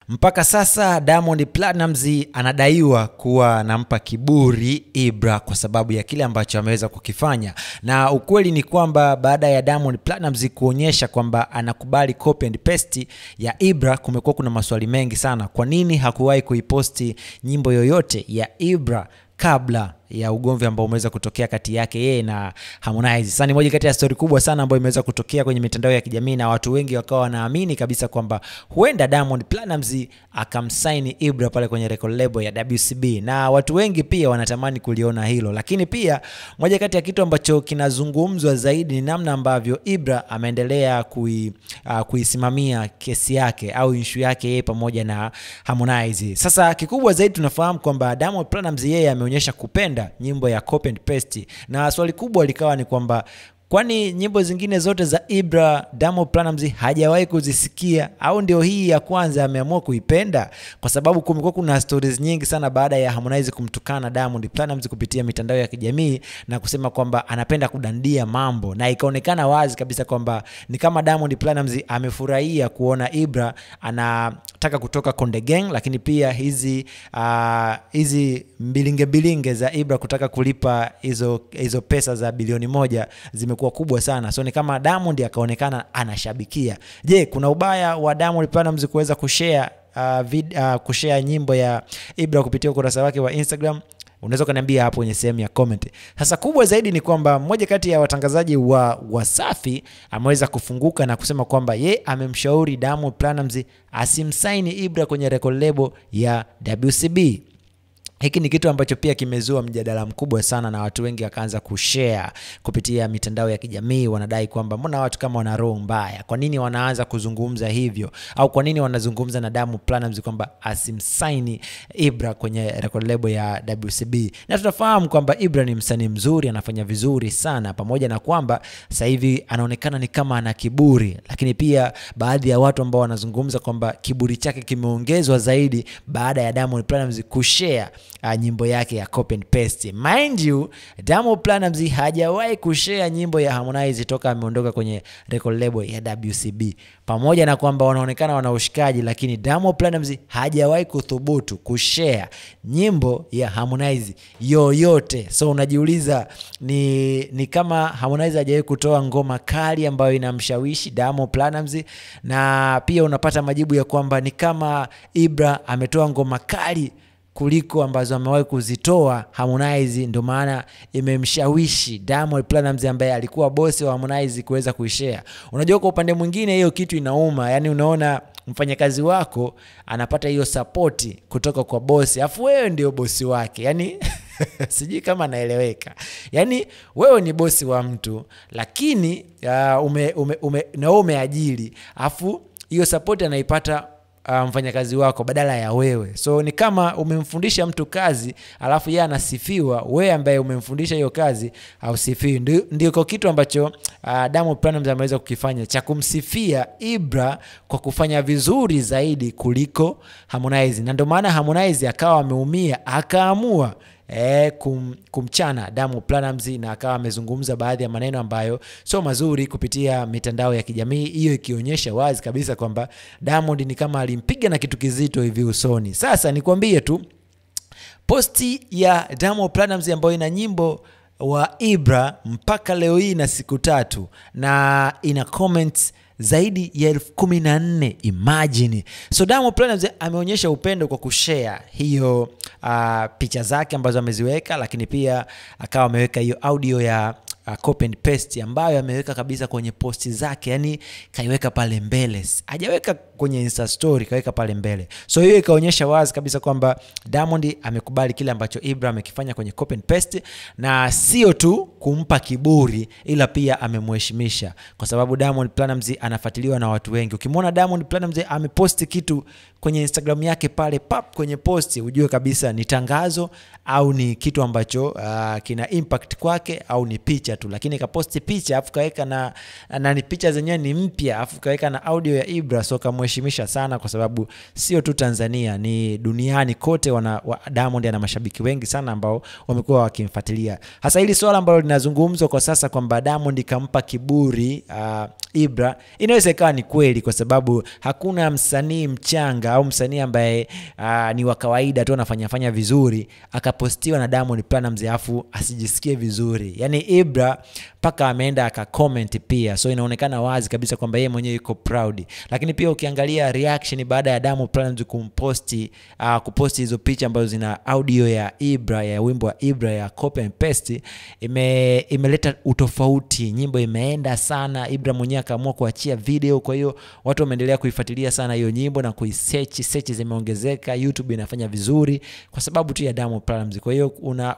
Mpaka sasa Diamond Platnumz anadaiwa kuwa anampa kiburi Ibra kwa sababu ya kile ambacho ameweza kukifanya. Na ukweli ni kwamba baada ya Diamond Platnumz kuonyesha kwamba anakubali copy and paste ya Ibra, kumekuwa kuna maswali mengi sana. Kwa nini hakuwahi kuiposti nyimbo yoyote ya Ibra kabla ya ugomvi ambao umeweza kutokea kati yake yeye na Harmonize? Sasa ni moja kati ya story kubwa sana ambayo imeweza kutokea kwenye mitandao ya kijamii, na watu wengi wakawa wanaamini kabisa kwamba huenda Diamond Platnumz akamsaini Ibra pale kwenye record label ya WCB, na watu wengi pia wanatamani kuliona hilo. Lakini pia moja kati ya kitu ambacho kinazungumzwa zaidi ni namna ambavyo Ibra ameendelea kuisimamia kesi yake au issue yake yeye pamoja na Harmonize. Sasa kikubwa zaidi tunafahamu kwamba Diamond Platnumz yeye ameonyesha kupenda nyimbo ya copy and paste, na swali kubwa likawa ni kwamba kwani nyimbo zingine zote za Ibra Diamond Platnumz hajawahi kuzisikia, au ndio hii ya kwanza ameamua kuipenda? Kwa sababu kumekuwa kuna stories nyingi sana baada ya Harmonize kumtukana Diamond Platnumz kupitia mitandao ya kijamii na kusema kwamba anapenda kudandia mambo, na ikaonekana wazi kabisa kwamba ni kama Diamond Platnumz amefurahia kuona Ibra anataka kutoka Konde Gang, lakini pia hizi mbilinge bilinge za Ibra kutaka kulipa hizo pesa za bilioni 1 zimekuwa kubwa sana. So ni kama Diamond akaonekana anashabikia. Je, kuna ubaya wa Diamond Platnumz kuweza kushare kushare nyimbo ya Ibra kupitia ukurasa wake wa Instagram? Unaweza kuniambia hapo kwenye sehemu ya comment. Sasa kubwa zaidi ni kwamba mmoja kati ya watangazaji wa Wasafi ameweza kufunguka na kusema kwamba ye amemshauri Diamond Platnumz asimsaini Ibra kwenye record label ya WCB. Hiki ni kitu ambacho pia kimezua mjadala mkubwa sana, na watu wengi wakaanza kushare kupitia mitandao ya kijamii. Wanadai kwamba mbona watu kama wana roho mbaya, kwa nini wanaanza kuzungumza hivyo, au kwa nini wanazungumza na Diamond Platnumz kwamba asimsaini Ibra kwenye record label ya WCB. Na tunafahamu kwamba Ibra ni msanii mzuri, anafanya vizuri sana, pamoja na kwamba sasa hivi anaonekana ni kama ana kiburi, lakini pia baadhi ya watu ambao wanazungumza kwamba kiburi chake kimeongezwa zaidi baada ya Diamond Platnumz kushare nyimbo yake ya copy and paste. Mind you, Diamond Platnumz hajawahi kushare nyimbo ya Harmonize toka ameondoka kwenye record label ya WCB. Pamoja na kwamba wanaonekana wana ushikaji, lakini Diamond Platnumz hajawahi kuthubutu kushare nyimbo ya Harmonize yoyote. So unajiuliza ni kama Harmonize hajawahi kutoa ngoma kali ambayo inamshawishi Diamond Platnumz, na pia unapata majibu ya kwamba ni kama Ibra ametoa ngoma kali kuliko ambazo amewahi kuzitoa Harmonize, ndio maana imemshawishi Diamond Platnumz ambaye alikuwa bosi wa Harmonize kuweza kuishare. Unajua, kwa upande mwingine hiyo kitu inauma, yani unaona mfanyakazi wako anapata hiyo support kutoka kwa bosi, afu wewe ndio bosi wake. Yani sijui kama naeleweka. Yani wewe ni bosi wa mtu, lakini na wewe umeajiri, afu hiyo support anaipata mfanyakazi wako badala ya wewe. So ni kama umemfundisha mtu kazi alafu yeye anasifiwa, wewe ambaye umemfundisha hiyo kazi hausifiwi. Ndio kitu ambacho Diamond Platnumz ameweza kukifanya cha kumsifia Ibra kwa kufanya vizuri zaidi kuliko Harmonize, na ndio maana Harmonize akawa ameumia, akaamua kumchana Diamond Platnumz, na akawa amezungumza baadhi ya maneno ambayo sio mazuri kupitia mitandao ya kijamii, hiyo ikionyesha wazi kabisa kwamba Diamond ni kama alimpiga na kitu kizito hivi usoni. Sasa nikwambie tu, posti ya Diamond Platnumz ambayo ina nyimbo wa Ibra mpaka leo hii na siku 3, na ina comments zaidi ya 14,000. Imagine. So Diamond Platnumz ameonyesha upendo kwa kushare hiyo picha zake ambazo ameziweka, lakini pia akawa ameweka hiyo audio ya copy and paste ambayo ameweka kabisa kwenye posti zake, yani kaiweka pale mbele, hajaweka kwenye Insta story, kaiweka pale mbele. So hiyo ikaonyesha wazi kabisa kwamba Diamond amekubali kile ambacho Ibra amekifanya kwenye copy and paste, na sio tu kumpa kiburi, ila pia amemheshimisha, kwa sababu Diamond Platnumz anafuatiliwa na watu wengi. Ukimwona Diamond Platnumz ameposti kitu kwenye Instagram yake pale pap kwenye posti, ujue kabisa ni tangazo au ni kitu ambacho kina impact kwake, au ni picha tu. Lakini kaposti picha afu kaweka na ni picha zenyewe ni mpya, afu kaweka na audio ya Ibra. So kamheshimisha sana, kwa sababu sio tu Tanzania, ni duniani kote Diamond ana mashabiki wengi sana ambao wamekuwa wakimfuatilia. Hasa hili swala ambalo linazungumzwa kwa sasa kwamba Diamond kampa kiburi Ibra, inaweza ikawa ni kweli, kwa sababu hakuna msanii mchanga au msanii ambaye ni wa kawaida tu anafanya fanya vizuri akapostiwa na Diamond Platnumz afu asijisikie vizuri. Yani Ibra paka ameenda akacomment pia, so inaonekana wazi kabisa kwamba yeye mwenyewe yuko proud. Lakini pia ukiangalia reaction baada ya Diamond Platnumz kumposti kuposti hizo picha ambazo zina audio ya Ibra, ya wimbo wa Ibra ya copy and paste, imeleta utofauti. Nyimbo imeenda sana, Ibra mwenyewe akaamua kuachia video, kwa hiyo watu wameendelea kuifuatilia sana hiyo nyimbo na kuisearch, search zimeongezeka, YouTube inafanya vizuri kwa sababu tu ya Diamond Platnumz. Kwa hiyo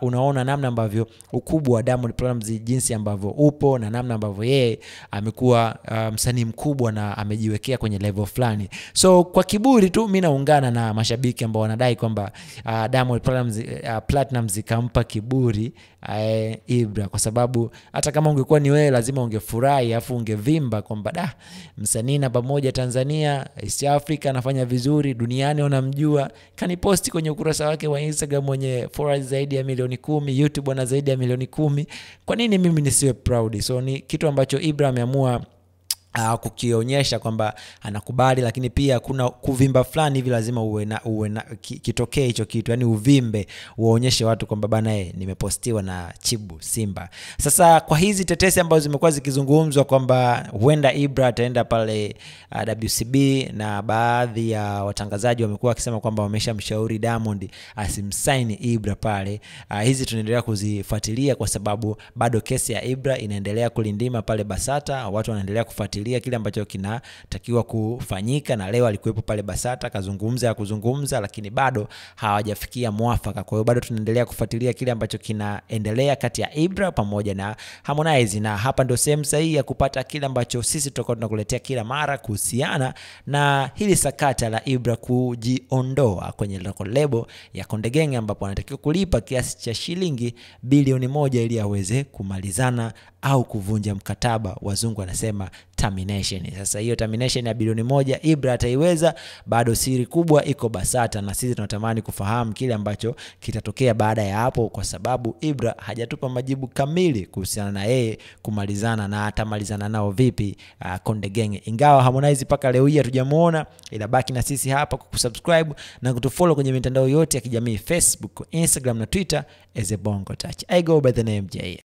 unaona namna ambavyo ukubwa wa Diamond Platnumz jinsi ambavyo upo na namna ambavyo yeye amekuwa msanii mkubwa na amejiwekea kwenye level fulani. So kwa kiburi tu mimi naungana na mashabiki ambao wanadai kwamba Diamond Platnumz kampa kiburi Ibra, kwa sababu hata kama ungekuwa ni wewe lazima ungefurahi afu ungevimba kwamba da, msanii namba moja Tanzania, East Africa, anafanya vizuri, duniani wanamjua, kaniposti kwenye ukurasa wake wa Instagram mwenye followers zaidi ya milioni 10, YouTube ana zaidi ya milioni 10, kwa nini mimi nisiwe proud? So ni kitu ambacho Ibra ameamua kukionyesha kwamba anakubali, lakini pia kuna kuvimba fulani hivi lazima uwe na kitokee hicho kitu, yani uvimbe uonyeshe watu kwamba bana, nimepostiwa na Chibu Simba. Sasa kwa hizi tetesi ambazo zimekuwa zikizungumzwa kwamba huenda Ibra ataenda pale WCB, na baadhi ya watangazaji wamekuwa wakisema kwamba wameshamshauri Diamond asimsaini Ibra pale, hizi tunaendelea kuzifuatilia kwa sababu bado kesi ya Ibra inaendelea kulindima pale Basata, watu wanaendelea kufuatilia kile ambacho kinatakiwa kufanyika, na leo alikuwepo pale Basata kazungumza ya kuzungumza, lakini bado hawajafikia mwafaka. Kwa hiyo bado tunaendelea kufuatilia kile ambacho kinaendelea kati ya Ibra pamoja na Harmonize, na hapa ndio sehemu sahihi ya kupata kile ambacho sisi tutakuwa tunakuletea kila mara kuhusiana na hili sakata la Ibra kujiondoa kwenye record label ya Konde Gang, ambapo anatakiwa kulipa kiasi cha shilingi bilioni 1 ili aweze kumalizana au kuvunja mkataba, wazungu wanasema termination. Sasa hiyo termination ya bilioni 1 Ibra ataiweza? Bado siri kubwa iko Basata, na sisi tunatamani kufahamu kile ambacho kitatokea baada ya hapo, kwa sababu Ibra hajatupa majibu kamili kuhusiana na yeye kumalizana na atamalizana nao vipi Konde Gang. Ingawa Harmonize paka leo hii hatujamuona, ila baki na sisi hapa kwa kusubscribe na kutufollow kwenye mitandao yote ya kijamii, Facebook, Instagram na Twitter as a Bongo Touch. I go by the name J.